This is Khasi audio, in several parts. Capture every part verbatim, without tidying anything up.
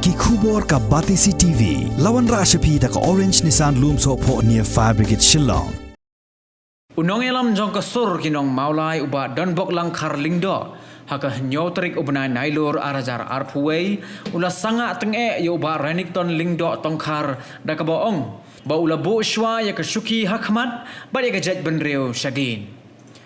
Ki khubor ka Batesi T V, la wanrah sha phi da ka Orange Nissan Lumsohphoh near Fire Brigade Shillong. U nongïalam jong ka sur ki nong Mawlai u Bah Donbok Langkhar Lyngdoh, ha ka hynñiew tarik u bnai Nailur ar hajar arphew wei, u la sangah tyngeh ïa u Bah Renikton Lyngdoh Tongkhar da kaba ong ba u la buh shuwa ïa ka shuki ha khmat bad ïa ka jaitbynriew shadien.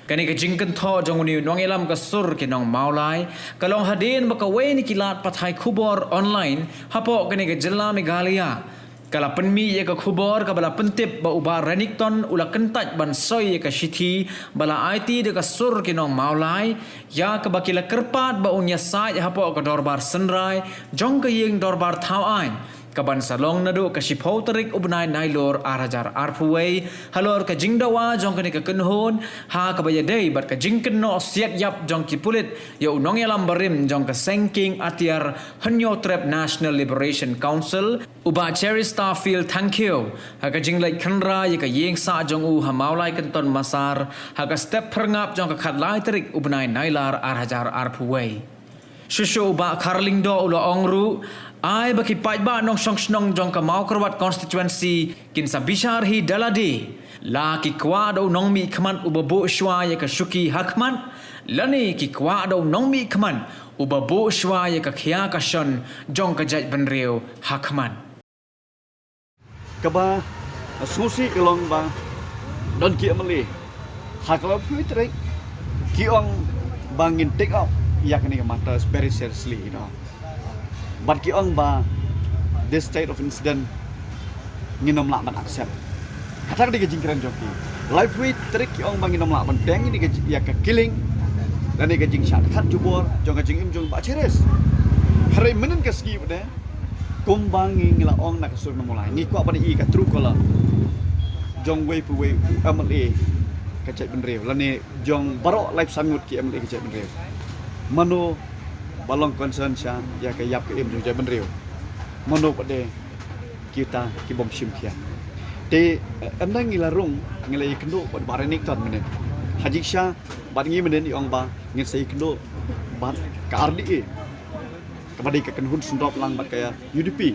Kane ka jingkynthoh jong une u nongïalam ka sur ki nong Mawlai ka long hadien ba kawei na ki lad pathai khubor online hapoh kane ka jylla Meghalaya ka la pynmih ïa ka khubor kaba la pyntip ba u Bah Renikton u la kyntait ban soi ïa ka shithi ba la aiti da ka sur ki nong Mawlai, ïa kaba ki la kyrpad ba un ïasaid hapoh ka dorbar synrai jong ka ïing dorbar thaw aiñ, kaban sa long naduh ka shiphew tarik u bnai Nailur ar hajar arphew wei, halor ka jingdawa jong kane ka kynhun, ha kaba ïadei bad ka jingkynnoh siat ïap jong ki pulit ïa u nongïalam barim jong ka seng kieng atiar Hynñiewtrep National Liberation Council, u Bah Cheristerfield Thangkhiew, ha ka jingleit khynra ïa ka ïing sah jong u ha Mawlai Kynton Massar, ha ka step phyrngap jong ka khatlai tarik u bnai Nailar ar hajar arphew wei. Shuh shuh u Bah Khar Lyngdoh u la ong ruh, ai ba ki paidbah nongshong shnong jong ka Mawkyrwat constituency kin sa bishar hi da lade, la ki kwah da u nongmihkhmat uba buh shuwa ïa ka shuki ha khmat, lane ki kwah da u nongmihkhmat uba buh shuwa ïa ka khia ka shon jong ka jaitbynriew ha khmat. Kaba sngewsih ka long ba don ki M L A ha ka laiphew tarik ki ong ba ngin take up ïa kane ka matter very seriously, you know. Bad ki ong ba this state of incident ngin ym lah ban accept. Kata ka dei ka jingkren jong ki. Laiphew tarik ki ong ba ngin ym lah ban pdiang ïa ka ji-, ïa ka killing lane ka jingshah khat jubor jong ka jingim jong Bah Cheris. Hynrei mynhynnin ka sngi pat de, kumba ngi, ngi la ong na ka sur Nongmawlai, ngi kwah ban i ka true colour jong uwei pa uwei u M L A ka jaitbynriew lane jong baroh laiphew san ngut ki M L A ka jaitbynriew. Mano ba long concern sha ïa ka ïap ka im jong jaitbynriew? Mano pat de kita ki bym shim khia? Te, eh, ynda ngi la rung, ngi la ïakynduh bad Bah Renikton mynhynnin. Ha jingshisha bad ngi mynhynnin i ong ba ngin sa ïakynduh bad ka R D A, kaba dei ka kynhun sngewdap lang bad ka U D P.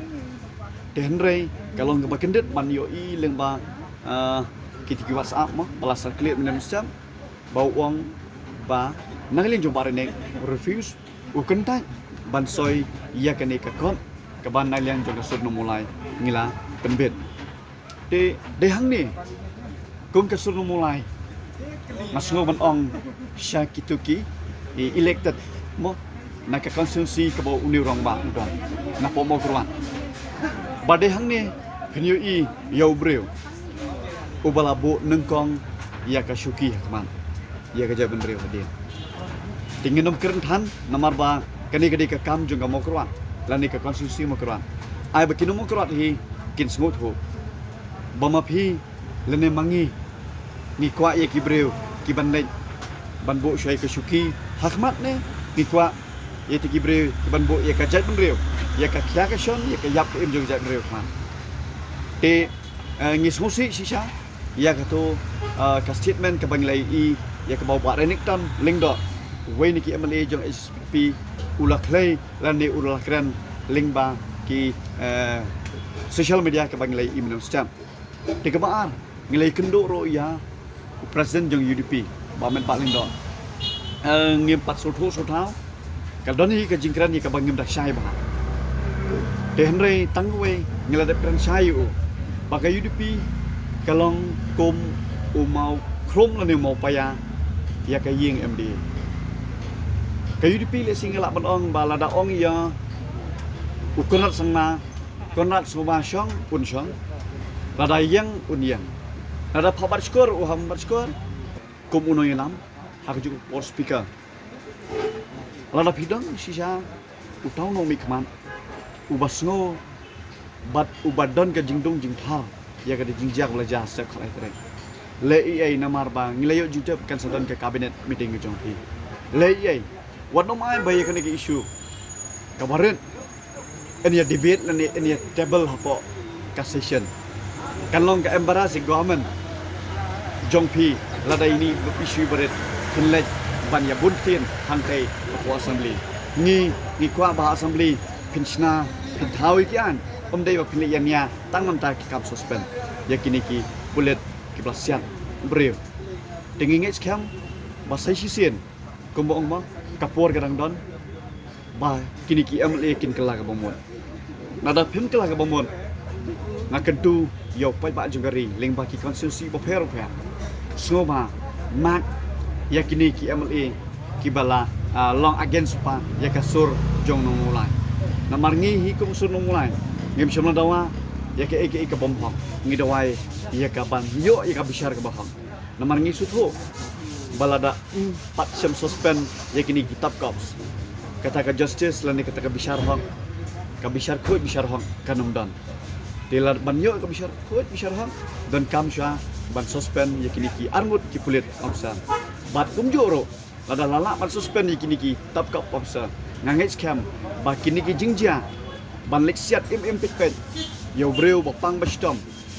Te hynrei ka long kaba kyndit ban ïohi lyngba, eh, kita ki WhatsApp mo ba la circulate mynhynnin mynstep, ba u ong ba na ka liang jong Bah Renik u refuse, u kyntait ban soi ïa kane ka kot kaba na ka liang jong ka sur Nongmawlai ngi la pynbit. Te dei hangne kum ka sur Nongmawlai nga sngew ban ong sha kito ki, i, elected mo na ka constituency kaba une u rangbah u don na poh Mawkyrwat, ba dei hangne phin ïohi ïa u briew uba la buh nyngkong ïa ka shuki ha khmat ïa ka jaitbynriew hadien. Te ngin ym kren than namar ba kane ka dei ka kam jong ka Mawkyrwat lane ka constituency Mawkyrwat. Ai ba ki nong Mawkyrwat hi kin sngewthuh ba ma phi lane ma ngi ngi kwah ïa ki briew ki ban leit ban buh shuwa ïa ka shuki ha khmat ne ngi kwah ïa kita ki briew ki ban buh ïa ka jaitbynriew, ïa ka khia ka shon, ïa ka ïap ka im jong ka jaitbynriew ha khmat? Te, eh, ngi sngewsih shisha ïa kato, eh, ka statement kaba ngi la ïohi ïa kaba u Bah Renikton Lyngdoh, uwei na ki M L A jong H S P D P, u la khlei lane u la kren lyngba ki, eh, social media kaba ngi la ïohi mynhynnin mynstep. Te kaba ar, ngi la ïakynduh ruh ïa u president jong U D P, Bah Metbah Lyngdoh. Eh, ngim pat sngewthuh sngewthaw, ka don hi ka jingkren ïa kaba ngim da shai bha. Te hynrei tang kawei ngi la dep kren shai ïa u ba ka U D P ka long kum u maw khrum lane u maw paia ïa ka ïing M D A. Ka U D P lehse ngi lah ban ong ba lada ong ïa u Conrad Sangma, Conrad Sangma shong, un shong. Lada ïeng, un ïeng. Lada phah bat shkor, u phah bat shkor. Kum u nongïalam ha kajuh ka por speaker. Lada phi don shisha uta u nongmihkhmat uba sngew bad uba don ka jingdung jingthar ïa ka jingjia kaba la jia ha step khatlai tarik, leh ei ei namar ba ngi la ïoh jingtip kan sa don ka cabinet meeting ka jong phi. Leh ei ei, wat nym ai ba ïa kane ka issue kaba rit yn ïa debate lane yn ïa table hapoh ka session. Kan long ka embarrass ïa ka government jong phi lada ine i issue ba rit phin leit ban ïa bun ktien hangtei hapoh assembly. Ngi, ngi kwah ba ha assembly phin shna Phin thaw ïa ki aiñ, ym dei ba phin leh ïa nia tang mynta ki kam suspend ïa kine ki pulit kiba la siat briew. Te ngi ngeit skhem ba sa shisien, kumba ong mo, ka por ka dang don ba kine ki M L A kin kylla kaba mut. Lada phim kylla kaba mut, nga kyntu ïa u paidbah jong ka ri lyngba ki constituency bapher bapher, sngewbha mark ïa kine ki M L A kiba la, ah, long against pa ïa ka sur jong Nongmulai. Namar ngi hi kum sur Nongmulai, ngim shym la dawa ïa kaei kaei ka bym hok, ngi dawa ïa ka ban ïoh ïa ka bishar kaba hok. Namar ngi sngewthuh ba lada ym pat shym suspend ïa kine ki top cops, kata ka justice lane kata ka bishar hok, ka bishar khuid bishar hok kan ym don. Te lada ban ïoh ka bishar khuid bishar hok, donkam shuwa ban suspend ïa kine ki arngut ki pulit officer. Bad kumjuh ruh, lada la lah ban suspend ïa kine ki top cop officer, nga ngeit skhem ba kine ki jingjia ban leit siat im im peit peit ïa u briew ba pang ba shitom,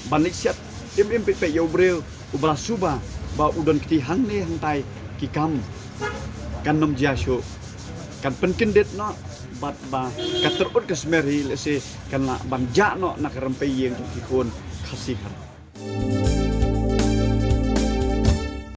ban leit siat im im peit peit ïa u briew uba la suba ba u don kti hangne hangtai, ki kam kan ym jia shuh, kan pynkyndit noh, bad ba ka tyrut ka smer hi lehse kan lah ban jah noh na ka rympei ïing jong ki khun Khasi Khara.